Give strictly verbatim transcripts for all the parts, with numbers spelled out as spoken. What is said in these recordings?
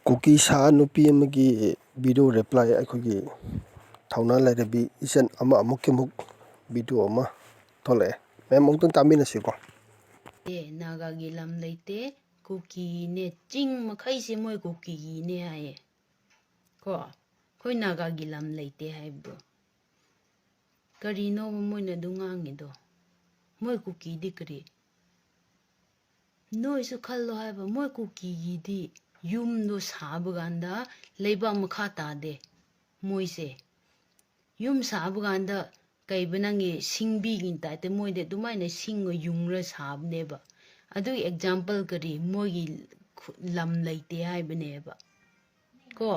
ꯀꯨꯀꯤ ꯁꯥ ꯅꯨꯄꯤ ꯑꯃꯒꯤ video reply ꯑꯩꯈꯣꯏꯒꯤ ꯊꯧꯅꯥ ꯂꯩꯔꯕꯤ ꯏꯆꯟ ꯑꯃ ꯑꯃꯨꯛꯀꯤ ꯑꯃꯨꯛ video ꯑꯃ ꯊꯣꯛꯂꯛꯑꯦ꯫ ꯃꯌꯥꯝ ꯑꯃꯨꯛꯇꯪ ꯇꯥꯃꯤꯟꯅꯁꯤꯀꯣ꯫ ꯑꯦ, ꯅꯥꯒꯥꯒꯤ ꯂꯝ ꯂꯩꯇꯦ, ꯀꯨꯀꯤꯅꯦ, ꯆꯤꯡ ꯃꯈꯩꯁꯦ ꯃꯣꯏ ꯀꯨꯀꯤꯒꯤꯅꯦ ꯍꯥꯏꯌꯦ꯫ ꯀꯣ, ꯑꯩꯈꯣꯏ ꯅꯥꯒꯥꯒꯤ ꯂꯝ ꯂꯩꯇꯦ ꯍꯥꯏꯕꯗꯣ꯫ ꯀꯔꯤꯅꯣꯕ ꯃꯣꯏꯅ ꯑꯗꯨ ꯉꯥꯡꯉꯤꯗꯣ? ꯃꯣꯏ ꯀꯨꯀꯤꯗꯤ ꯀꯔꯤ? ꯅꯣꯏꯁꯨ ꯈꯜꯂꯣ ꯍꯥꯏꯕ, ꯃꯣꯏ ꯀꯨꯀꯤꯒꯤꯗꯤ ꯌꯨꯝꯗꯣ ꯁꯥꯕ ꯀꯥꯟꯗ ꯂꯩꯕꯥꯛ ꯃꯈꯥ ꯇꯥꯗꯦ ꯃꯣꯏꯁꯦ꯫ ꯌꯨꯝ ꯁꯥꯕ ꯀꯥꯟꯗ ꯀꯩꯕ ꯅꯪꯒꯤ ꯁꯤꯡꯕꯤꯒꯤ ꯇꯥꯏꯞꯇ ꯃꯣꯏꯗꯤ ꯑꯗꯨꯃꯥꯏꯅ ꯁꯤꯡꯒ ꯌꯨꯡꯔ ꯁꯥꯕꯅꯦꯕ꯫ ꯑꯗꯨꯒꯤ example ꯀꯔꯤ? ꯃꯣꯏꯒꯤ ꯈꯨ-, ꯂꯝ ꯂꯩꯇꯦ ꯍꯥꯏꯕꯅꯦꯕ꯫ ꯀꯣ?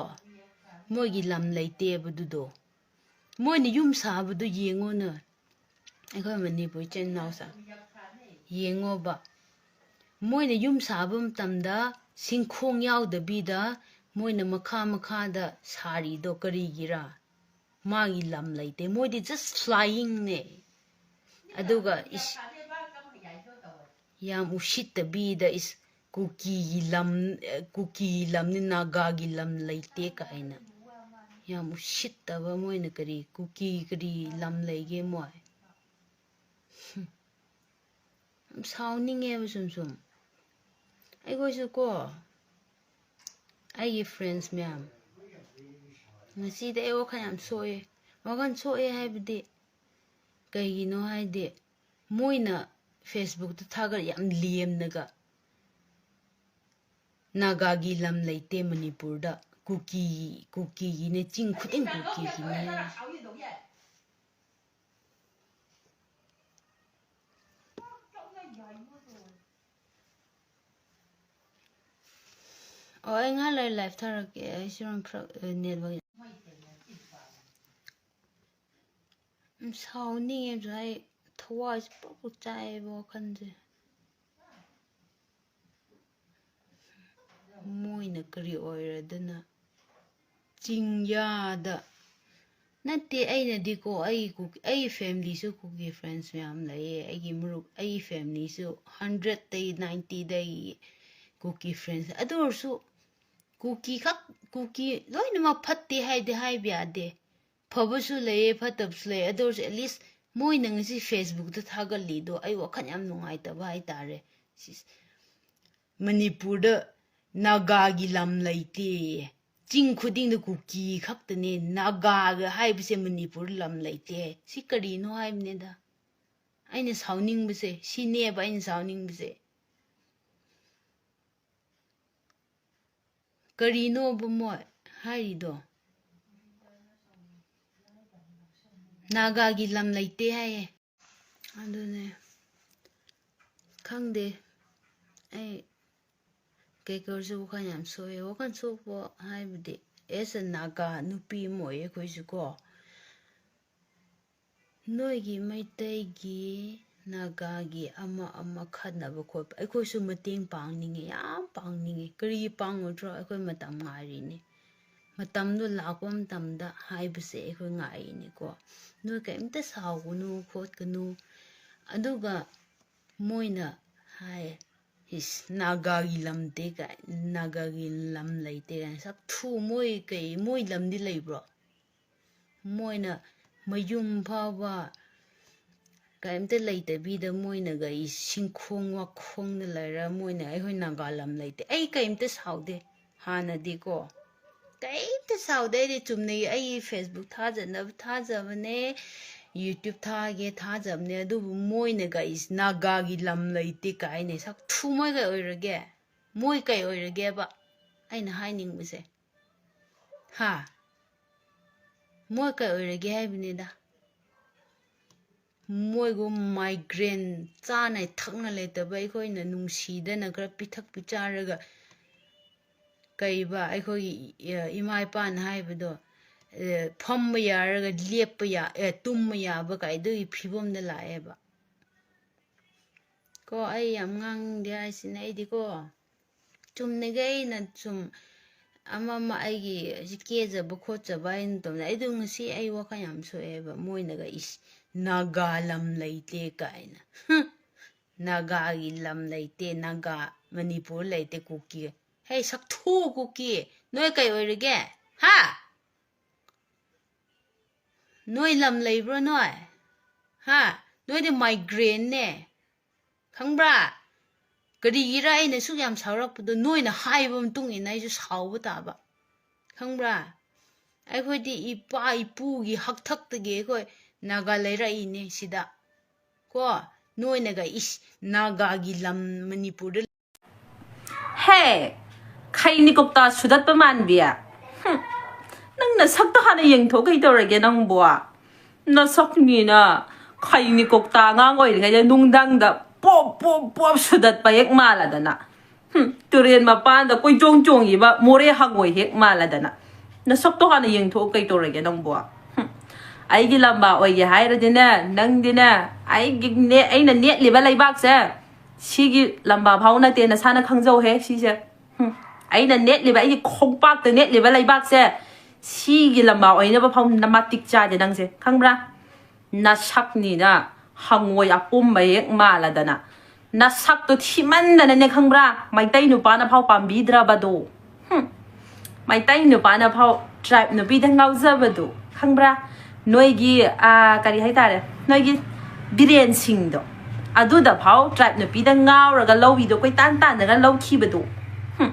ꯃꯣꯏꯒꯤ ꯂꯝ ꯂꯩꯇꯦꯕ ꯑꯗꯨꯗꯣ꯫ ꯃꯣꯏꯅ ꯌꯨꯝ ꯁꯥꯕꯗꯨ ꯌꯦꯡꯉꯣꯅ꯫ ꯑꯩꯈꯣꯏ ꯃꯅꯤꯄꯨꯔ ꯏꯆꯤꯟ ꯏꯅꯥꯎꯁꯦ ꯌꯦꯡꯉꯣꯕ꯫ ꯃꯣꯏꯅ ꯌꯨꯝ ꯁꯥꯕ ꯃꯇꯝꯗ ꯁꯤꯡꯈꯣꯡ ꯌꯥꯎꯗꯕꯤꯗ ꯃꯣꯏꯅ ꯃꯈꯥ ꯃꯈꯥꯗ ꯁꯥꯔꯤꯗꯣ ꯀꯔꯤꯒꯤꯔꯥ? ꯃꯥꯒꯤ ꯂꯝ ꯂꯩꯇꯦ꯫ ꯃꯣꯏꯗꯤ just flyingꯅꯦ꯫ ꯑꯗꯨꯒ ꯏꯁ-, ꯌꯥꯝ ꯎꯁꯤꯠꯇꯕꯤꯗ ꯏꯁ-, ꯀꯨꯀꯤꯒꯤ ꯂꯝ, ꯑꯦ, ꯀꯨꯀꯤꯒꯤ ꯂꯝꯅꯤ, ꯅꯥꯒꯥꯒꯤ ꯂꯝ ꯂꯩꯇꯦ ꯀꯥꯏꯅ꯫ ꯌꯥꯝ ꯎꯁꯤꯠꯇꯕ ꯃꯣꯏꯅ ꯀꯔꯤ ꯀꯨꯀꯤ ꯀꯔꯤ ꯂꯝ ꯂꯩꯒꯦ ꯃꯣꯏ? ꯍꯨꯝ꯫ ꯌꯥꯝ ꯁꯥꯎꯅꯤꯡꯉꯦꯕ ꯁꯨꯝ ꯁꯨꯝ꯫ ꯑꯩꯈꯣꯏꯁꯨ ꯀꯣ, ꯑꯩꯒꯤ friends ꯃꯌꯥꯝ, ꯉꯁꯤꯗꯤ ꯑꯩ ꯋꯥꯈꯜ ꯌꯥꯝ ꯁꯣꯛꯑꯦ꯫ ꯋꯥꯈꯜ ꯁꯣꯛꯑꯦ ꯍꯥꯏꯕꯗꯤ ꯀꯩꯒꯤꯅꯣ ꯍꯥꯏꯗꯤ ꯃꯣꯏꯅ Facebookꯇ ꯊꯥꯒꯠ ꯌꯥꯝ ꯂꯦꯝꯅꯒ ꯅꯥꯒꯥꯒꯤ ꯂꯝ ꯂꯩꯇꯦ ꯃꯅꯤꯄꯨꯔꯗ, ꯀꯨꯀꯤ, ꯀꯨꯀꯤꯒꯤꯅꯦ, ꯆꯤꯡ ꯈꯨꯗꯤꯡ ꯀꯨꯀꯤꯒꯤꯅꯦ꯫ ꯑꯣ, ꯑꯩ ꯉꯥꯏꯍꯥꯛ ꯂꯩꯔ live ꯊꯥꯔꯛꯀꯦ꯫ ꯑꯩ ꯁꯤ ꯔꯣꯝ ꯐꯔꯛ, ꯑ, network ꯌꯥꯝ ꯁꯥꯎꯅꯤꯡꯉꯦꯕ꯫ ꯑꯩ ꯊꯋꯥꯏꯁꯦ ꯄ꯭ꯔꯣꯛ ꯄ꯭ꯔꯣꯛ ꯆꯥꯛꯑꯦꯕ ꯋꯥꯈꯜꯁꯦ꯫ ꯃꯣꯏꯅ ꯀꯔꯤ ꯑꯣꯏꯔꯗꯅ ꯆꯤꯡꯌꯥꯗ ꯅꯠꯇꯦ, ꯑꯩꯅꯗꯤꯀꯣ, ꯑꯩ ꯀꯨꯀꯤ, ꯑꯩ familyꯁꯨ ꯀꯨꯀꯤ friends ꯃꯌꯥꯝ ꯂꯩꯌꯦ꯫ ꯑꯩꯒꯤ ꯃꯔꯨꯞ, ꯑꯩ familyꯁꯨ hundredꯇꯩ ninetyꯗꯩ ꯀꯨꯀꯤ friends꯫ ꯑꯗꯨ ꯑꯣꯏꯔꯁꯨ ꯀꯨꯀꯤ ꯈꯛ, ꯀꯨꯀꯤ ꯂꯣꯏꯅꯃꯛ ꯐꯠꯇꯦ ꯍꯥꯏꯗꯤ ꯍꯥꯏꯕ ꯌꯥꯗꯦ꯫ ꯐꯕꯁꯨ ꯂꯩꯌꯦ, ꯐꯠꯇꯕꯁꯨ ꯂꯩꯌꯦ꯫ ꯑꯗꯨ ꯑꯣꯏꯔꯁꯨ at least ꯃꯣꯏꯅ ꯉꯁꯤ Facebookꯇ ꯊꯥꯒꯠꯂꯤꯗꯣ ꯑꯩ ꯋꯥꯈꯜ ꯌꯥꯝ ꯅꯨꯡꯉꯥꯏꯇꯕ ꯍꯥꯏꯇꯥꯔꯦ꯫ ꯁꯤꯁ-, ꯃꯅꯤꯄꯨꯔꯗ ꯅꯥꯒꯥꯒꯤ ꯂꯝ ꯂꯩꯇꯦ꯫ ꯆꯤꯡ ꯈꯨꯗꯤꯡꯗ ꯀꯨꯀꯤ ꯈꯛꯇꯅꯦ꯫ ꯅꯥꯒꯥꯒ ꯍꯥꯏꯕꯁꯦ ꯃꯅꯤꯄꯨꯔꯗ ꯂꯝ ꯂꯩꯇꯦ꯫ ꯁꯤ ꯀꯔꯤꯅꯣ ꯍꯥꯏꯕꯅꯤꯗ꯫ ꯑꯩꯅ ꯁꯥꯎꯅꯤꯡꯕꯁꯦ, ꯁꯤꯅꯦꯕ ꯑꯩꯅ ꯁꯥꯎꯅꯤꯡꯕꯁꯦ꯫ ꯀꯔꯤꯅꯣꯕ ꯃꯣꯏ ꯍꯥꯏꯔꯤꯗꯣ? ꯅꯥꯒꯥꯒꯤ ꯂꯝ ꯂꯩꯇꯦ ꯍꯥꯏꯌꯦ꯫ ꯑꯗꯨꯅꯦ꯫ ꯈꯪꯗꯦ꯫ ꯑꯩ ꯀꯩꯀꯩꯁꯨ ꯋꯥꯈꯜ ꯌꯥꯝ ꯁꯣꯛꯑꯦ꯫ ꯋꯥꯈꯜ ꯁꯣꯛꯄ ꯍꯥꯏꯕꯗꯤ, as a ꯅꯥꯒꯥ ꯅꯨꯄꯤ ꯑꯃ ꯑꯣꯏꯌꯦ ꯑꯩꯈꯣꯏꯁꯨ ꯀꯣ꯫ ꯅꯣꯏꯒꯤ ꯃꯩꯇꯩꯒꯤ, ꯅꯥꯒꯥꯒꯤ ꯑꯃ ꯑꯃ ꯈꯠꯅꯕ ꯈꯣꯠꯄ, ꯑꯩꯈꯣꯏꯁꯨ ꯃꯇꯦꯡ ꯄꯥꯡꯅꯤꯡꯉꯤ, ꯌꯥꯝ ꯄꯥꯡꯅꯤꯡꯉꯤ꯫ ꯀꯔꯤꯒꯤ ꯄꯥꯡꯉꯣꯏꯗ꯭ꯔꯣ? ꯑꯩꯈꯣꯏ ꯃꯇꯝ ꯉꯥꯏꯔꯤꯅꯤ꯫ ꯃꯇꯝꯗꯣ ꯂꯥꯛꯄ ꯃꯇꯝꯗ ꯍꯥꯏꯕꯁꯦ ꯑꯩꯈꯣꯏ ꯉꯥꯏꯔꯤꯅꯤꯀꯣ꯫ ꯅꯣꯏ ꯀꯔꯤꯝꯇ ꯁꯥꯎꯒꯅꯨ ꯈꯣꯠꯀꯅꯨ꯫ ꯑꯗꯨꯒ ꯃꯣꯏꯅ ꯍꯥꯏ, "ꯏꯁ, ꯅꯥꯒꯥꯒꯤ ꯂꯝꯗꯤ ꯀꯥꯏ, ꯅꯥꯒꯥꯒꯤ ꯂꯝ ꯂꯩꯇꯦ" ꯀꯥꯏꯅ꯫ ꯁꯛ ꯊꯨ, ꯃꯣꯏ ꯀꯩ, ꯃꯣꯏ ꯂꯝꯗꯤ ꯂꯩꯕ꯭ꯔꯣ? ꯃꯣꯏꯅ ꯃꯌꯨꯝ ꯐꯥꯎꯕ ꯀꯔꯤꯝꯇ ꯂꯩꯇꯕꯤꯗ ꯃꯣꯏꯅꯒ ꯏ ꯁꯤꯡꯈꯣꯡ ꯋꯥꯈꯣꯡꯗ ꯂꯩꯔ ꯃꯣꯏꯅ ꯑꯩꯈꯣꯏ ꯅꯥꯒꯥ ꯂꯝ ꯂꯩꯇꯦ꯫ ꯑꯩ ꯀꯔꯤꯝꯇ ꯁꯥꯎꯗꯦ꯫ ꯍꯥꯟꯅꯗꯤꯀꯣ ꯀꯔꯤꯝꯇ ꯁꯥꯎꯗꯦ꯫ ꯑꯩꯗꯤ ꯆꯨꯝꯅꯒꯤ ꯑꯩꯒꯤ Facebook ꯊꯥꯖꯅꯕ ꯊꯥꯖꯕꯅꯦ, YouTube ꯊꯥꯒꯦ ꯊꯥꯖꯕꯅꯦ꯫ ꯑꯗꯨꯕꯨ ꯃꯣꯏꯅꯒ ꯏꯁ ꯅꯥꯒꯥꯒꯤ ꯂꯝ ꯂꯩꯇꯦ ꯀꯥꯏꯅ ꯁꯛ ꯊꯨ ꯃꯣꯏ ꯀꯩ ꯑꯣꯏꯔꯒꯦ? ꯃꯣꯏ ꯀꯩ ꯑꯣꯏꯔꯒꯦꯕ? ꯑꯩꯅ ꯍꯥꯏꯅꯤꯡꯕꯁꯦ꯫ ꯍꯥ? ꯃꯣꯏ ꯀꯩ ꯑꯣꯏꯔꯒꯦ ꯍꯥꯏꯕꯅꯤꯗ꯫ ꯃꯣꯏꯒꯨꯝ migrant ꯆꯥꯅ ꯊꯛꯅ ꯂꯩꯇꯕ ꯑꯩꯈꯣꯏꯅ ꯅꯨꯡꯁꯤꯗꯅ ꯈꯔ ꯄꯤꯊꯛ ꯄꯤꯆꯥꯔꯒ ꯀꯩꯕ ꯑꯩꯈꯣꯏꯒꯤ, ꯑ, ꯏꯃꯥ ꯏꯄꯥꯅ ꯍꯥꯏꯕꯗꯣ, ꯑ, ꯐꯝꯕ ꯌꯥꯔꯒ ꯂꯦꯞꯄ ꯌꯥ-, ꯑꯦ, ꯇꯨꯝꯕ ꯌꯥꯕ ꯀꯥꯏꯗꯨꯒꯤ ꯐꯤꯕꯝꯗ ꯂꯥꯛꯑꯦꯕ꯫ ꯀꯣ, ꯑꯩ ꯌꯥꯝ ꯉꯥꯡꯅꯤꯡꯗꯦ ꯍꯥꯏꯁꯤꯅꯦ꯫ ꯑꯩꯗꯤꯀꯣ, ꯆꯨꯝꯅꯒꯤ ꯑꯩꯅ ꯁꯨꯝ ꯑꯃ ꯑꯃ ꯑꯩꯒꯤ ꯁꯤ ꯀꯦꯖꯕ ꯈꯣꯠꯆꯕ ꯑꯩꯅ ꯇꯧꯅ-, ꯑꯩꯗꯣ ꯉꯁꯤ ꯑꯩ ꯋꯥꯈꯜ ꯌꯥꯝ ꯁꯣꯛꯑꯦꯕ꯫ ꯃꯣꯏꯅꯒ ꯏꯁ, "ꯅꯥꯒꯥ ꯂꯝ ꯂꯩꯇꯦ" ꯀꯥꯏꯅ꯫ ꯍꯨꯝ! ꯅꯥꯒꯥꯒꯤ ꯂꯝ ꯂꯩꯇꯦ, ꯅꯥꯒꯥ, ꯃꯅꯤꯄꯨꯔ ꯂꯩꯇꯦ, ꯀꯨꯀꯤ꯫ ꯑꯩ ꯁꯛꯊꯨ ꯀꯨꯀꯤ, ꯅꯣꯏ ꯀꯩ ꯑꯣꯏꯔꯒꯦ? ꯍꯥ? ꯅꯣꯏ ꯂꯝ ꯂꯩꯕ꯭ꯔꯣ ꯅꯣꯏ? ꯍꯥ? ꯅꯣꯏꯗꯤ migraine ꯅꯦ꯫ ꯈꯪꯕ꯭ꯔꯥ? ꯀꯔꯤꯒꯤꯔ ꯑꯩꯅ ꯁꯨꯛ ꯌꯥꯝ ꯁꯥꯎꯔꯛꯄꯗꯣ? ꯅꯣꯏꯅ ꯍꯥꯏꯕ ꯃꯇꯨꯡ ꯏꯟꯅ ꯑꯩꯁꯨ ꯁꯥꯎꯕ ꯇꯥꯕ꯫ ꯈꯪꯕ꯭ꯔꯥ? ꯑꯩꯈꯣꯏꯗꯤ ꯏꯄꯥ ꯏꯄꯨꯒꯤ ꯍꯛꯊꯛꯇꯒꯤ ꯑꯩꯈꯣꯏ ꯅꯥꯒꯥ ꯂꯩꯔꯛꯏꯅꯦ ꯁꯤꯗ꯫ ꯀꯣ, ꯅꯣꯏꯅꯒ ꯏꯁ ꯅꯥꯒꯥꯒꯤ ꯂꯝ ꯃꯅꯤꯄꯨꯔꯗ꯫ ꯍꯦ, ꯈꯩꯅꯤ ꯀꯧꯇꯥ ꯁꯨꯗꯠꯄ ꯃꯥꯟꯕꯤ꯫ ꯍꯨꯝ, ꯅꯪ ꯅꯁꯛꯇꯣ ꯍꯥꯟꯅ ꯌꯦꯡꯊꯣꯛ, ꯀꯩ ꯇꯧꯔꯒꯦ ꯅꯪꯕꯣ? ꯅꯁꯛꯅꯤꯅ ꯈꯩꯅꯤ ꯀꯧꯇꯥ ꯑꯉꯥꯡ ꯑꯣꯏꯔꯤꯉꯩꯗ ꯅꯨꯡꯗꯥꯡꯗ ꯄꯣꯞ ꯄꯣꯞ ꯄꯣꯞ ꯁꯨꯗꯠꯄ ꯍꯦꯛ ꯃꯥꯜꯂꯗꯅ꯫ ꯍꯨꯝ, ꯇꯨꯔꯦꯟ ꯃꯄꯥꯟꯗ ꯀꯣꯏꯆꯣꯡ ꯆꯣꯡꯉꯤꯕ ꯃꯣꯔꯦ ꯍꯪꯉꯣꯏ ꯍꯦꯛ ꯃꯥꯜꯂꯗꯅ꯫ ꯅꯁꯛꯇꯣ ꯍꯥꯟꯅ ꯌꯦꯡꯊꯣꯛꯑꯣ, ꯀꯩ ꯇꯧꯔꯒꯦ ꯅꯪꯕꯣ? ꯍꯨꯝ, ꯑꯩꯒꯤ ꯂꯝꯕꯥ ꯑꯣꯏꯒꯦ ꯍꯥꯏꯔꯗꯤꯅꯦ, ꯅꯪꯗꯤꯅꯦ, ꯑꯩꯒꯤ ꯅꯦ-, ꯑꯩꯅ ꯅꯦꯠꯂꯤꯕ ꯂꯩꯕꯥꯛꯁꯦ, ꯁꯤꯒꯤ ꯂꯝꯕꯥ ꯐꯥꯎ ꯅꯠꯇꯦ, ꯅꯁꯥꯅ ꯈꯪꯖꯧꯍꯦ ꯁꯤꯁꯦ꯫ ꯍꯨꯝ, ꯑꯩꯅ ꯅꯦꯠꯂꯤꯕ, ꯑꯩꯒꯤ ꯈꯣꯡꯄꯥꯛꯇ ꯅꯦꯠꯂꯤꯕ ꯂꯩꯕꯥꯛꯁꯦ, ꯁꯤꯒꯤ ꯂꯝꯕꯥ ꯑꯣꯏꯅꯕ ꯐꯥꯎ ꯅꯃꯥꯇꯤꯛ ꯆꯥꯗꯦ ꯅꯪꯁꯦ, ꯈꯪꯕ꯭ꯔꯥ? ꯅꯁꯛꯅꯤꯅ ꯍꯪꯉꯣꯏ ꯑꯄꯨꯝꯕ ꯍꯦꯛ ꯃꯥꯜꯂꯗꯅ꯫ ꯅꯁꯛꯇꯣ ꯊꯤꯃꯟꯗꯅꯅꯦ, ꯈꯪꯕ꯭ꯔꯥ? ꯃꯩꯇꯩ ꯅꯨꯄꯥꯅ ꯐꯥꯎ ꯄꯥꯝꯕꯤꯗ꯭ꯔꯕꯗꯣ꯫ ꯍꯨꯝ꯫ ꯃꯩꯇꯩ ꯅꯨꯄꯥꯅ ꯐꯥꯎ tribe ꯅꯨꯄꯤꯗ ꯉꯥꯎꯖꯕꯗꯣ, ꯈꯪꯕ꯭ꯔꯥ? ꯅꯣꯏꯒꯤ, ꯑꯥ, ꯀꯔꯤ ꯍꯥꯏꯇꯥꯔꯦ? ꯅꯣꯏꯒꯤ ꯕꯤꯔꯦꯟꯁꯤꯡꯗꯣ, ꯑꯗꯨꯗ ꯐꯥꯎ tribe ꯅꯨꯄꯤꯗ ꯉꯥꯎꯔꯒ ꯂꯧꯕꯤꯗꯣ, ꯀꯣꯏꯇꯥꯟ ꯇꯥꯟꯅꯒ ꯂꯧꯈꯤꯕꯗꯣ꯫ ꯍꯨꯝ꯫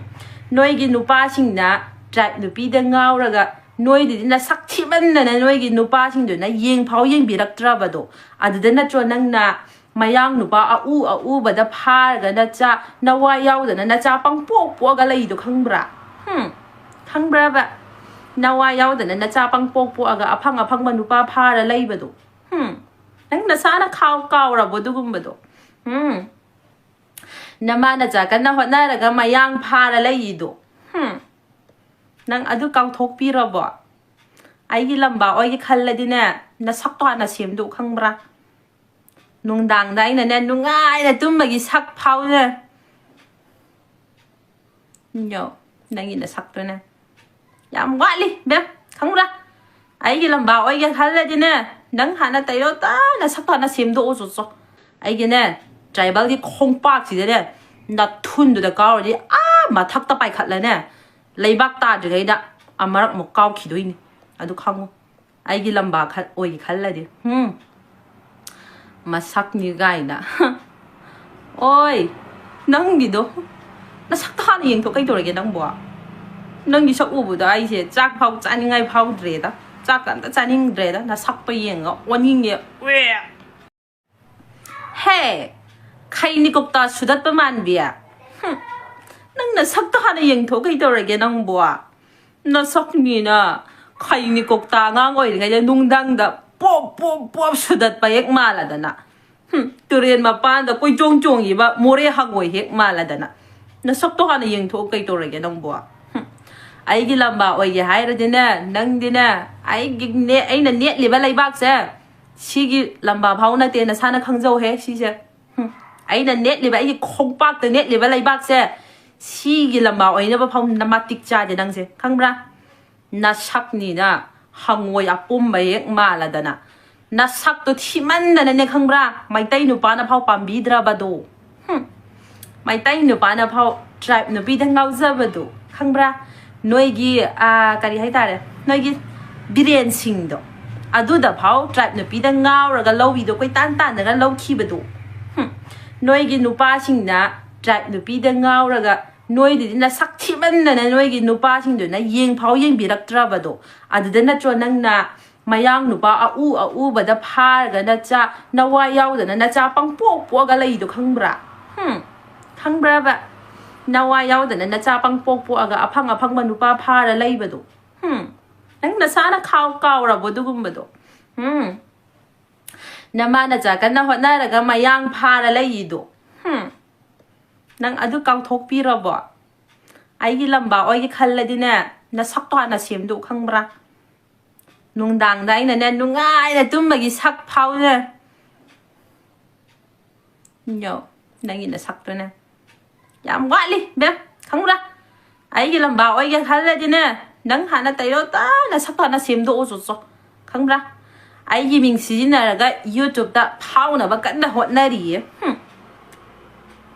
ꯅꯣꯏꯒꯤ ꯅꯨꯄꯥꯁꯤꯡꯅ tribe ꯅꯨꯄꯤꯗ ꯉꯥꯎꯔꯒ, ꯅꯣꯏꯗꯨꯗꯤ ꯅꯁꯛ ꯊꯤꯃꯟꯗꯅ ꯅꯣꯏꯒꯤ ꯅꯨꯄꯥꯁꯤꯡꯗꯨꯅ ꯌꯦꯡ ꯐꯥꯎ ꯌꯦꯡꯕꯤꯔꯛꯇ꯭ꯔꯕꯗꯣ꯫ ꯑꯗꯨꯗ ꯅꯠꯇ꯭ꯔꯣ ꯅꯪꯅ ꯃꯌꯥꯡ ꯅꯨꯄꯥ ꯑꯎ ꯑꯎꯕꯗ ꯐꯥꯔꯒ ꯅꯆꯥ, ꯅꯋꯥ ꯌꯥꯎꯗꯅ ꯅꯆꯥ ꯄꯪꯄꯣꯛ ꯄꯣꯛꯑꯒ ꯂꯩꯗꯣ, ꯈꯪꯕ꯭ꯔꯥ? ꯍꯨꯝ? ꯈꯪꯕ꯭ꯔꯕ? ꯅꯋꯥ ꯌꯥꯎꯗꯅ ꯅꯆꯥ ꯄꯪꯄꯣꯛ ꯄꯣꯛꯑꯒ ꯑꯐꯪ ꯑꯐꯪꯕ ꯅꯨꯄꯥ ꯐꯥꯔ ꯂꯩꯕꯗꯣ? ꯍꯨꯝ? ꯅꯪ ꯅꯁꯥꯅ ꯈꯥꯎ-, ꯀꯥꯎꯔꯕꯣ ꯑꯗꯨꯒꯨꯝꯕꯗꯣ? ꯍꯨꯝ? ꯅꯃꯥ ꯅꯆꯥ ꯀꯟꯅ ꯍꯣꯠꯅꯔꯒ ꯃꯌꯥꯡ ꯐꯥꯔ ꯂꯩꯗꯣ? ꯍꯨꯝ? ꯅꯪ ꯑꯗꯨ ꯀꯥꯎꯊꯣꯛꯄꯤꯔꯕꯣ? ꯑꯩꯒꯤ ꯂꯝꯕꯥ ꯑꯣꯏꯒꯦ ꯈꯜꯂꯗꯤꯅꯦ, ꯅꯁꯛꯇꯣ ꯍꯥꯟꯅ ꯁꯦꯝꯗꯣꯛ, ꯈꯪꯕ꯭ꯔꯥ? ꯅꯨꯡꯗꯥꯡꯗ ꯑꯩꯅꯅꯦ, ꯅꯨꯡꯉꯥꯏꯅ ꯇꯨꯝꯕꯒꯤ ꯁꯛ ꯐꯥꯎꯅꯦ꯫ ꯌꯣ, ꯅꯪꯒꯤ ꯅꯁꯛꯇꯨꯅꯦ꯫ ꯌꯥꯝ ꯋꯥꯠꯂꯤ, ꯕꯦꯝ, ꯈꯪꯕ꯭ꯔꯥ? ꯑꯩꯒꯤ ꯂꯝꯕꯥ ꯑꯣꯏꯒꯦ ꯈꯜꯂꯗꯤꯅꯦ, ꯅꯪ ꯍꯥꯟꯅ ꯇꯩꯔꯣ, ꯇꯥ ꯅꯁꯛꯇꯣ ꯍꯥꯟꯅ ꯁꯦꯝꯗꯣꯛꯑꯣ, ꯆꯣ, ꯆꯣ꯫ ꯑꯩꯒꯤꯅꯦ, tribalꯒꯤ ꯈꯣꯡꯄꯥꯛꯁꯤꯗꯅꯦ, ꯅꯊꯨꯟꯗꯨꯗ ꯀꯥꯎꯔꯗꯤ ꯑꯥ ꯃꯊꯛꯇ ꯄꯥꯏꯈꯠꯂꯅꯦ, ꯂꯩꯕꯥꯛ ꯇꯥꯗ꯭ꯔꯤꯉꯩꯗ ꯑꯃꯔꯛꯃꯨꯛ ꯀꯥꯎꯈꯤꯗꯣꯏꯅꯤ꯫ ꯑꯗꯨ ꯈꯪꯉꯨ, ꯑꯩꯒꯤ ꯂꯝꯕꯥ ꯈꯜ-, ꯑꯣꯏꯒꯦ ꯈꯜꯂꯗꯤ꯫ ꯎꯝ, ꯃꯁꯛꯅꯤ ꯀꯥꯏꯅ꯫ ꯑꯣꯏ, ꯅꯪꯒꯤꯗꯣ, ꯅꯁꯛꯇꯣ ꯍꯥꯟꯅ ꯌꯦꯡꯊꯣꯛ꯫ ꯀꯩꯗꯧꯔꯒꯦ ꯅꯪꯕꯣ? ꯅꯪꯒꯤ ꯁꯛ ꯎꯕꯗ ꯑꯩꯁꯦ ꯆꯥꯛ ꯐꯥꯎ ꯆꯥꯅꯤꯡꯉꯥꯏ ꯐꯥꯎꯗ꯭ꯔꯦꯗ꯫ ꯆꯥꯛꯀ ꯑꯝꯇ ꯆꯥꯅꯤꯡꯗ꯭ꯔꯦꯗ, ꯅꯁꯛꯇꯣ ꯌꯦꯡꯉꯒ ꯑꯣꯟꯅꯤꯡꯉꯦ꯫ ꯎꯏ꯫ ꯍꯦ, ꯈꯩꯅꯤ ꯀꯧꯇꯥ ꯁꯨꯗꯠꯄ ꯃꯥꯟꯕꯤ꯫ ꯍꯨꯝ, ꯅꯪ ꯅꯁꯛꯇꯣ ꯍꯥꯟꯅ ꯌꯦꯡꯊꯣꯛ꯫ ꯀꯩꯗꯧꯔꯒꯦ ꯅꯪꯕꯣ? ꯅꯁꯛꯅꯤꯅ ꯈꯩꯅꯤ ꯀꯧꯇꯥ ꯑꯉꯥꯡ ꯑꯣꯏꯔꯤꯉꯩꯗ ꯅꯨꯡꯗꯥꯡꯗ ꯄꯣꯞ ꯄꯣꯞ ꯄꯣꯞ ꯁꯨꯗꯠꯄ ꯍꯦꯛ ꯃꯥꯜꯂꯗꯅ꯫ ꯍꯨꯝ, ꯇꯨꯔꯦꯟ ꯃꯄꯥꯟꯗ ꯀꯣꯏꯆꯣꯡ ꯆꯣꯡꯉꯤꯕ ꯃꯣꯔꯦ ꯍꯪꯉꯣꯏ ꯍꯦꯛ ꯃꯥꯜꯂꯗꯅ꯫ ꯅꯁꯛꯇꯣ ꯍꯥꯟꯅ ꯌꯦꯡꯊꯣꯛꯎ꯫ ꯀꯩ ꯇꯧꯔꯒꯦ ꯅꯪꯕꯣ? ꯍꯨꯝ, ꯑꯩꯒꯤ ꯂꯝꯕꯥ ꯑꯣꯏꯒꯦ ꯍꯥꯏꯔꯗꯤꯅꯦ, ꯅꯪꯗꯤꯅꯦ, ꯑꯩꯒꯤ ꯅꯦ-, ꯑꯩꯅ ꯅꯦꯠꯂꯤꯕ ꯂꯩꯕꯥꯛꯁꯦ, ꯁꯤꯒꯤ ꯂꯝꯕꯥ ꯐꯥꯎ ꯅꯠꯇꯦ, ꯅꯁꯥꯅ ꯈꯪꯖꯧꯍꯦ ꯁꯤꯁꯦ꯫ ꯍꯨꯝ, ꯑꯩꯅ ꯅꯦꯠꯂꯤꯕ, ꯑꯩꯒꯤ ꯈꯣꯡꯄꯥꯛꯇ ꯅꯦꯠꯂꯤꯕ ꯂꯩꯕꯥꯛꯁꯦ, ꯁꯤꯒꯤ ꯂꯝꯕꯥ ꯑꯣꯏꯅꯕ ꯐꯥꯎ ꯅ-, ꯃꯇꯤꯛ ꯆꯥꯗꯦ ꯅꯪꯁꯦ, ꯈꯪꯕ꯭ꯔꯥ? ꯅꯁꯛꯅꯤꯅ ꯍꯪꯉꯣꯏ ꯑꯄꯨꯝꯕ ꯍꯦꯛ ꯃꯥꯜꯂꯗꯅ꯫ ꯅꯁꯛꯇꯣ ꯊꯤꯃꯟꯗꯅꯅꯦ, ꯈꯪꯕ꯭ꯔꯥ? ꯃꯩꯇꯩ ꯅꯨꯄꯥꯅ ꯐꯥꯎ ꯄꯥꯝꯕꯤꯗ꯭ꯔꯕꯗꯣ꯫ ꯍꯨꯝ꯫ ꯃꯩꯇꯩ ꯅꯨꯄꯥꯅ ꯐꯥꯎ tribe ꯅꯨꯄꯤꯗ ꯉꯥꯎꯖꯕꯗꯣ, ꯈꯪꯕ꯭ꯔꯥ? ꯅꯣꯏꯒꯤ, ꯑꯥ, ꯀꯔꯤ ꯍꯥꯏꯇꯥꯔꯦ, ꯅꯣꯏꯒꯤ ꯕꯤꯔꯦꯟꯁꯤꯡꯗꯣ, ꯑꯗꯨꯗ ꯐꯥꯎ tribe ꯅꯨꯄꯤꯗ ꯉꯥꯎꯔꯒ ꯂꯧꯕꯤꯗꯣ, ꯀꯣꯏꯇꯥꯟ ꯇꯥꯟꯅꯒ ꯂꯧꯈꯤꯕꯗꯣ꯫ ꯍꯨꯝ꯫ ꯅꯣꯏꯒꯤ ꯅꯨꯄꯥꯁꯤꯡꯅ tribe ꯅꯨꯄꯤꯗ ꯉꯥꯎꯔꯒ, ꯅꯣꯏꯗꯨꯗꯤ ꯅꯁꯛ ꯊꯤꯃꯟꯗꯅ ꯅꯣꯏꯒꯤ ꯅꯨꯄꯥꯁꯤꯡꯗꯨꯅ ꯌꯦꯡ ꯐꯥꯎ ꯌꯦꯡꯕꯤꯔꯛꯇ꯭ꯔꯕꯗꯣ꯫ ꯑꯗꯨꯗ ꯅꯠꯇ꯭ꯔꯣ ꯅꯪꯅ ꯃꯌꯥꯡ ꯅꯨꯄꯥ ꯑꯎ ꯑꯎꯕꯗ ꯐꯥꯔꯒ ꯅꯆꯥ, ꯅꯋꯥ ꯌꯥꯎꯗꯅ ꯅꯆꯥ ꯄꯪꯄꯣꯛ ꯄꯣꯛꯑꯒ ꯂꯩꯗꯣ, ꯈꯪꯕ꯭ꯔꯥ? ꯍꯨꯝ? ꯈꯪꯕ꯭ꯔꯕ? ꯅꯋꯥ ꯌꯥꯎꯗꯅ ꯅꯆꯥ ꯄꯪꯄꯣꯛ ꯄꯣꯛꯑꯒ ꯑꯐꯪ ꯑꯐꯪꯕ ꯅꯨꯄꯥ ꯐꯥꯔ ꯂꯩꯕꯗꯣ꯫ ꯍꯨꯝ? ꯅꯪ ꯅꯁꯥꯅ ꯈꯥꯎ-, ꯀꯥꯎꯔꯕꯣ ꯑꯗꯨꯒꯨꯝꯕꯗꯣ? ꯍꯨꯝ? ꯅꯃꯥ ꯅꯆꯥ ꯀꯟꯅ ꯍꯣꯠꯅꯔꯒ ꯃꯌꯥꯡ ꯐꯥꯔ ꯂꯩꯌꯤꯗꯣ꯫ ꯍꯨꯝ? ꯅꯪ ꯑꯗꯨ ꯀꯥꯎꯊꯣꯛꯄꯤꯔꯕꯣ? ꯑꯩꯒꯤ ꯂꯝꯕꯥ ꯑꯣꯏꯒꯦ ꯈꯜꯂꯗꯤꯅꯦ, ꯅꯁꯛꯇꯣ ꯍꯥꯟꯅ ꯁꯦꯝꯗꯣꯛꯎ, ꯈꯪꯕ꯭ꯔꯥ? ꯅꯨꯡꯗꯥꯡꯗ ꯑꯩꯅꯅꯦ, ꯅꯨꯡꯉꯥꯏꯅ ꯇꯨꯝꯕꯒꯤ ꯁꯛ ꯐꯥꯎꯅꯦ꯫ ꯌꯣ, ꯅꯪꯒꯤ ꯅꯁꯛꯇꯨꯅꯦ꯫ ꯌꯥꯝ ꯋꯥꯠꯂꯤ, ꯕꯦꯝ, ꯈꯪꯕ꯭ꯔꯥ? ꯑꯩꯒꯤ ꯂꯝꯕꯥ ꯑꯣꯏꯒꯦ ꯈꯜꯂꯗꯤꯅꯦ, ꯅꯪ ꯍꯥꯟꯅ ꯇꯩꯔꯣ, ꯇꯥ ꯅꯁꯛꯇꯣ ꯍꯥꯟꯅ ꯁꯦꯝꯗꯣꯛꯑꯣ, ꯆꯣ, ꯆꯣ꯫ ꯈꯪꯕ꯭ꯔꯥ? ꯑꯩꯒꯤ ꯃꯤꯡ ꯁꯤꯖꯤꯟꯅꯔꯒ YouTube-ꯇ ꯐꯥꯎꯅꯕ ꯀꯟꯅ ꯍꯣꯠꯅꯔꯤꯌꯦ꯫ ꯍꯨꯝ꯫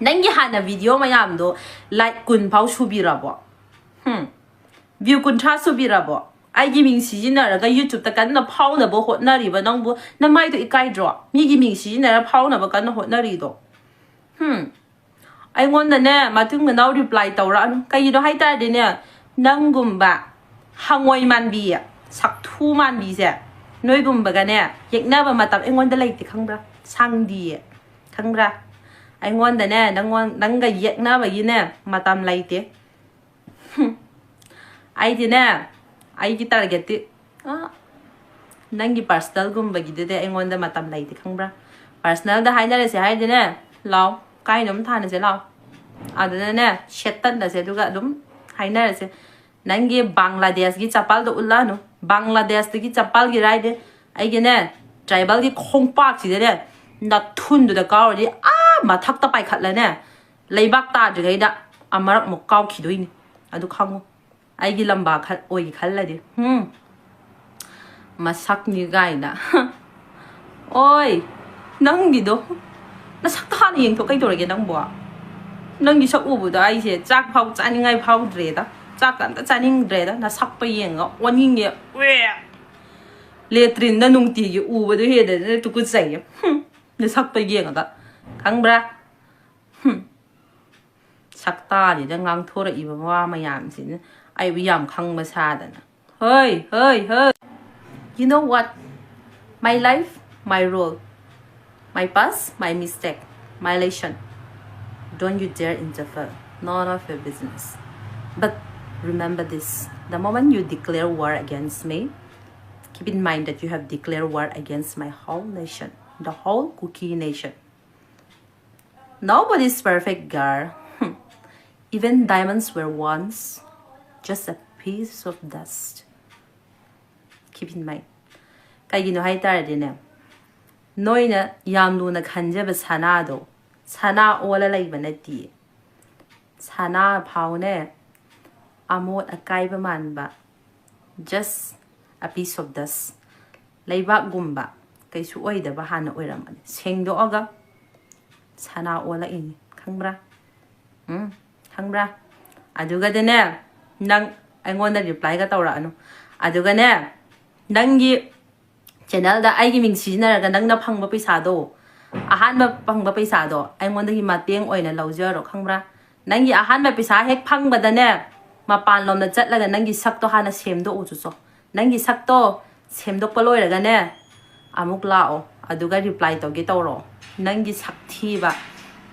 ꯅꯪꯒꯤ ꯍꯥꯟꯅ video ꯃꯌꯥꯝꯗꯣ like ꯀꯨꯟ ꯐꯥꯎ ꯁꯨꯕꯤꯔꯕꯣ? ꯍꯝ? View ꯀꯨꯟꯊ꯭ꯔꯥ ꯁꯨꯕꯤꯔꯕꯣ? ꯑꯩꯒꯤ ꯃꯤꯡ ꯁꯤꯖꯤꯟꯅꯔꯒ YouTube-ꯇ ꯀꯟꯅ ꯐꯥꯎꯅꯕ ꯍꯣꯠꯅꯔꯤꯕ ꯅꯪꯕꯨ ꯅꯃꯥꯏꯗꯣ ꯏꯀꯥꯏꯗ꯭ꯔꯣ? ꯃꯤꯒꯤ ꯃꯤꯡ ꯁꯤꯖꯤꯟꯅꯔ ꯐꯥꯎꯅꯕ ꯀꯟꯅ ꯍꯣꯠꯅꯔꯤꯗꯣ꯫ ꯍꯝ? ꯑꯩꯉꯣꯟꯗꯅꯦ ꯃꯇꯨꯡ ꯃꯅꯥꯎ reply ꯇꯧꯔꯛꯑꯅꯨ꯫ ꯀꯩꯒꯤꯅꯣ ꯍꯥꯏ ꯇꯥꯔꯗꯤꯅꯦ, ꯅꯪꯒꯨꯝꯕ ꯍꯉꯣꯏ ꯃꯥꯟꯕꯤ, ꯁꯛꯊꯨ ꯃꯥꯟꯕꯤꯁꯦ, ꯅꯣꯏꯒꯨꯝꯕꯒꯅꯦ ꯌꯦꯛꯅꯕ ꯃꯇꯝ ꯑꯩꯉꯣꯟꯗ ꯂꯩꯇꯦ, ꯈꯪꯕ꯭ꯔꯥ? ꯁꯪꯗꯤꯌꯦ, ꯈꯪꯕ꯭ꯔꯥ? ꯑꯩꯉꯣꯟꯗꯅꯦ ꯅꯪꯉꯣꯟ-, ꯅꯪꯒ ꯌꯦꯛꯅꯕꯒꯤꯅꯦ ꯃꯇꯝ ꯂꯩꯇꯦ꯫ ꯑꯩꯗꯤꯅꯦ, ꯑꯩꯒꯤ target-ꯇꯤ, ꯑ, ꯅꯪꯒꯤ personal-ꯒꯨꯝꯕꯒꯤꯗꯨꯗꯤ ꯑꯩꯉꯣꯟꯗ ꯃꯇꯝ ꯂꯩꯇꯦ, ꯈꯪꯕ꯭ꯔꯥ? Personal-ꯗ ꯍꯥꯏꯅꯔꯁꯦ ꯍꯥꯏꯗꯤꯅꯦ, ꯂꯥꯎ, ꯀꯥꯏꯅꯣꯝ ꯊꯥꯅꯁꯦ ꯂꯥꯎ꯫ ꯑꯗꯨꯅꯅꯦ, ꯁꯦꯠꯇꯠꯅꯁꯦ, ꯑꯗꯨꯒ ꯑꯗꯨꯝ ꯍꯥꯏꯅꯔꯁꯦ꯫ ꯅꯪꯒꯤ ꯕꯪꯒ꯭ꯂꯥꯗꯦꯁꯀꯤ ꯆꯄꯜꯗꯣ ꯎꯠꯂꯛꯑꯅꯨ꯫ ꯕꯪꯒ꯭ꯂꯥꯗꯦꯁꯇꯒꯤ ꯆꯄꯜꯒꯤ ꯔꯥꯏꯗꯦ꯫ ꯑꯩꯒꯤꯅꯦ, tribal-ꯒꯤ ꯈꯣꯡꯄꯥꯛꯁꯤꯗꯅꯦ, ꯅꯊꯨꯟꯗꯨꯗ ꯀꯥꯎꯔꯗꯤ ꯑꯥ ꯃꯊꯛꯇ ꯄꯥꯏꯈꯠꯂꯅꯦ, ꯂꯩꯕꯥꯛ ꯇꯥꯗ꯭ꯔꯤꯉꯩꯗ ꯑꯃꯔꯛꯃꯨꯛ ꯀꯥꯎꯈꯤꯗꯣꯏꯅꯤ꯫ ꯑꯗꯨ ꯈꯪꯉꯨ꯫ ꯑꯩꯒꯤ ꯂꯝꯕꯥ ꯈꯜ-, ꯑꯣꯏꯒꯦ ꯈꯜꯂꯗꯤ꯫ ꯍꯝ꯫ ꯃꯁꯛꯅꯤ ꯀꯥꯏꯅ꯫ ꯑꯣꯏ, ꯅꯪꯒꯤꯗꯣ꯫ ꯅꯁꯛꯇꯣ ꯍꯥꯟꯅ ꯌꯦꯡꯊꯣꯛ, ꯀꯩꯗꯧꯔꯒꯦ ꯅꯪꯕꯣ? ꯅꯪꯒꯤ ꯁꯛ ꯎꯕꯗ ꯑꯩꯁꯦ ꯆꯥꯛ ꯐꯥꯎ ꯆꯥꯅꯤꯡꯉꯥꯏ ꯐꯥꯎꯗ꯭ꯔꯦꯗ꯫ ꯆꯥꯛꯀ ꯑꯝꯇ ꯆꯥꯅꯤꯡꯗ꯭ꯔꯦꯗ꯫ ꯅꯁꯛꯇꯣ ꯌꯦꯡꯉꯒ ꯑꯣꯟꯅꯤꯡꯉꯦ꯫ ꯎꯏ꯫ Latrine-ꯗ ꯅꯨꯡꯇꯤꯒꯤ ꯎꯕꯗꯣ ꯍꯦꯟꯅ ꯇꯨꯀꯠꯆꯩꯌꯦ꯫ ꯍꯝ꯫ ꯅꯁꯛꯇꯣ ꯌꯦꯡꯉꯒ꯫ ꯈꯪꯕ꯭ꯔꯥ? ꯍꯝ꯫ ꯁꯛꯇꯥꯁꯤꯗ ꯉꯥꯡꯊꯣꯔꯛꯏꯕ ꯋꯥ ꯃꯌꯥꯝꯁꯤꯅ ꯑꯩꯕꯨ ꯌꯥꯝ ꯈꯪꯕ ꯁꯥꯗꯅ꯫ ꯍꯣꯏ, ꯍꯣꯏ, ꯍꯣꯏ꯫ You know what? My life, my role. My past, my mistake, my lesson. Don't you dare interfere. None of your business. But remember this. The moment you declare war against me, keep in mind that you have declared war against my whole nation. The whole Kuki nation. Nobody's perfect, girl. Even diamonds were once just a piece of dust. Keep in mind. ꯀꯩꯒꯤꯅꯣ ꯍꯥꯏ ꯇꯥꯔꯗꯤꯅꯦ, ꯅꯣꯏꯅ ꯌꯥꯝ ꯂꯨꯅ ꯈꯟꯖꯕ ꯁꯅꯥꯗꯣ ꯁꯅꯥ ꯑꯣꯜꯂ ꯂꯩꯕ ꯅꯠꯇꯤꯌꯦ꯫ ꯁꯅꯥ ꯐꯥꯎꯅꯦ ꯑꯃꯣꯠ ꯑꯀꯥꯏꯕ ꯃꯥꯟꯕ, just a piece of dust, ꯂꯩꯕꯥꯛꯒꯨꯝꯕ ꯀꯩꯁꯨ ꯑꯣꯏꯗꯕ ꯍꯥꯟꯅ ꯑꯣꯏꯔꯝꯕꯅꯦ꯫ ꯁꯦꯡꯗꯣꯛꯑꯒ ꯁꯅꯥ ꯑꯣꯜꯂꯛꯏꯅꯤ, ꯈꯪꯕ꯭ꯔꯥ? ꯎꯝ, ꯈꯪꯕ꯭ꯔꯥ? ꯑꯗꯨꯒꯗꯤꯅꯦ, ꯅꯪ ꯑꯩꯉꯣꯟꯗ ꯔꯤꯄ꯭ꯂꯥꯏꯒ ꯇꯧꯔꯛꯑꯅꯨ. ꯑꯗꯨꯒꯅꯦ, ꯅꯪꯒꯤ ꯆꯦꯅꯦꯜꯗ ꯑꯩꯒꯤ ꯃꯤꯡ ꯁꯤꯖꯤꯟꯅꯔꯒ ꯅꯪꯅ ꯐꯪꯕ ꯄꯩꯁꯥꯗꯣ, ꯑꯍꯥꯟꯕ ꯐꯪꯕ ꯄꯩꯁꯥꯗꯣ ꯑꯩꯉꯣꯟꯗꯒꯤ ꯃꯇꯦꯡ ꯑꯣꯏꯅ ꯂꯧꯖꯔꯣ, ꯈꯪꯕ꯭ꯔꯥ? ꯅꯪꯒꯤ ꯑꯍꯥꯟꯕ ꯄꯩꯁꯥ ꯍꯦꯛ ꯐꯪꯕꯗꯅꯦ, ꯃꯄꯥꯟꯂꯣꯝꯗ ꯆꯠꯂꯒ ꯅꯪꯒꯤ ꯁꯛꯇꯣ ꯍꯥꯟꯅ ꯁꯦꯝꯗꯣꯛꯎ ꯆꯨꯆꯣ. ꯅꯪꯒꯤ ꯁꯛꯇꯣ ꯁꯦꯝꯗꯣꯛꯄ ꯂꯣꯏꯔꯒꯅꯦ, ꯑꯃꯨꯛ ꯂꯥꯛꯑꯣ, ꯑꯗꯨꯒ ꯔꯤꯄ꯭ꯂꯥꯏ ꯇꯧꯒꯦ ꯇꯧꯔꯣ. ꯅꯪꯒꯤ ꯁꯛꯊꯤꯕ,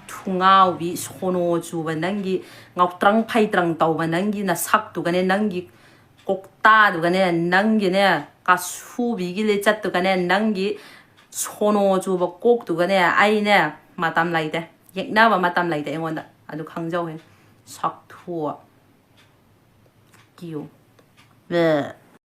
ꯊꯨꯉꯥꯎꯕꯤ, ꯁꯣꯅꯣ ꯆꯨꯕ, ꯅꯪꯒꯤ ꯉꯥꯎꯇ꯭ꯔꯪ ꯐꯩꯇ꯭ꯔꯪ ꯇꯧꯕ ꯅꯪꯒꯤ ꯅꯁꯛꯇꯨꯒꯅꯦ, ꯅꯪꯒꯤ ꯀꯣꯛꯇꯥꯗꯨꯒꯅꯦ, ꯅꯪꯒꯤꯅꯦ, ꯀꯥꯁꯨꯕꯤꯒꯤ ꯂꯤꯆꯠꯇꯨꯒꯅꯦ, ꯅꯪꯒꯤ ꯁꯣꯅꯣ ꯆꯨꯕ ꯀꯣꯛꯇꯨꯒꯅꯦ, ꯑꯩꯅꯦ ꯃꯇꯝ ꯂꯩꯇꯦ, ꯌꯦꯛꯅꯕ ꯃꯇꯝ ꯂꯩꯇꯦ ꯑꯩꯉꯣꯟꯗ, ꯑꯗꯨ ꯈꯪꯖꯧꯍꯦ. ꯁꯛꯊꯨ ꯀꯤꯌꯨ. ꯕꯦ꯫